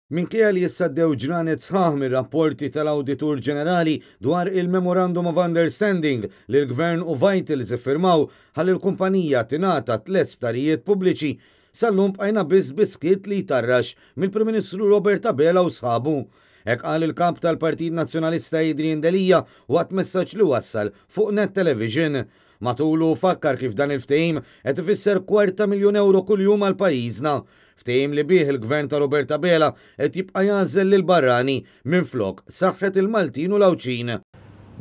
Minkejja li issa għaddew ġranet sħaħ mir-rapporti tal-Awditur Ġenerali dwar il-Memorandum of Understanding li l-Gvern u Vitals iffirmaw ħalli l-kumpanija tingħata tlett sptarijiet pubbliċi, sal-lum bqajna biss bi skiet li jtarrax mill-Prim Ministru Robert Abela u sħabu. Hekk qal il-Kap tal-Partit Nazzjonalista Adrian Delia waqt messaġġ li wassal fuq Net Television. Matulu fakkar kif dan il-ftehim qed ifisser kwarta miljun ewro kuljum għal pajjiżna. Ftehim li bih il-Gvern ta' Robert Abela qed jibqa' jagħżel lill-barrani minflok saħħet il-Maltin u l-Għawdxin.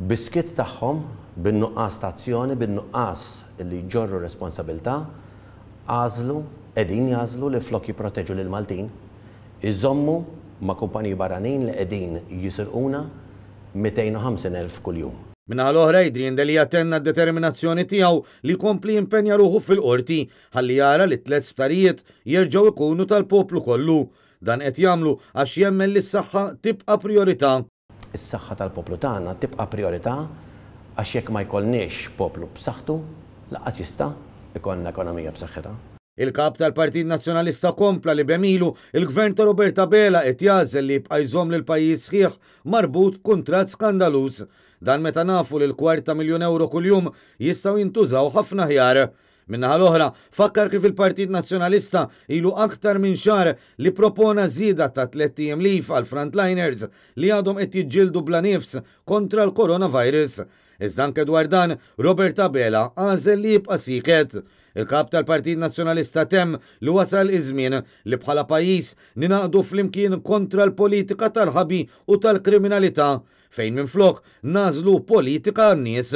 Bis-skiet tagħhom, bin-nuqqas ta' azzjoni, bin-nuqqas li jġorru responsabilità, għażlu, qegħdin jagħżlu li flok jipproteġu lill-Maltin, iżommu ma' kumpaniji barranin li qegħdin jisirquna 250,000 kuljum. Min-naħa l-oħra, Adrian Delia tenna d-determinazzjoni tiegħu li jkompli jimpenja ruħu fil-Qorti ħalli jara li t-tlett sptarijiet jerġgħu jkunu tal-poplu kollu. Dan qed jagħmlu għax jemmen li s-saħħa tibqa' prijorità. Is-saħħa tal-poplu tagħna tibqa' prijorità għax jekk ma jkollniex poplu b'saħħtu, lanqas jista' jkollna ekonomija b'saħħitha. Il-Kap tal-Partit Nazzjonalista kompla li b'għemilu, il-Gvern ta' Robert Abela qed jagħżel li jibqa' jżomm lill-pajjiż sħiħ marbut b'kuntratt skandaluż. Dan meta nafu li l-kwart ta' miljun ewro kuljum jistgħu jintużaw ħafna aħjar. Min-naħa l-oħra, fakkar kif il-Partit Nazzjonalista ilu aktar minn xahar li ppropona żieda ta' tlett ijiem leave għall-frontliners li għadhom qed jiġġieldu bla nifs kontra l-coronavirus. Iżda anke dwar dan, Robert Abela għażel li jibqa' sieket. Il-Kap tal-Partit Nazzjonalista temm li wasal iż-żmien li bħala pajjiż ningħaqdu flimkien kontra l-politika tal-ħabi u tal-kriminalità, fejn minflok nagħżlu politika għan-nies.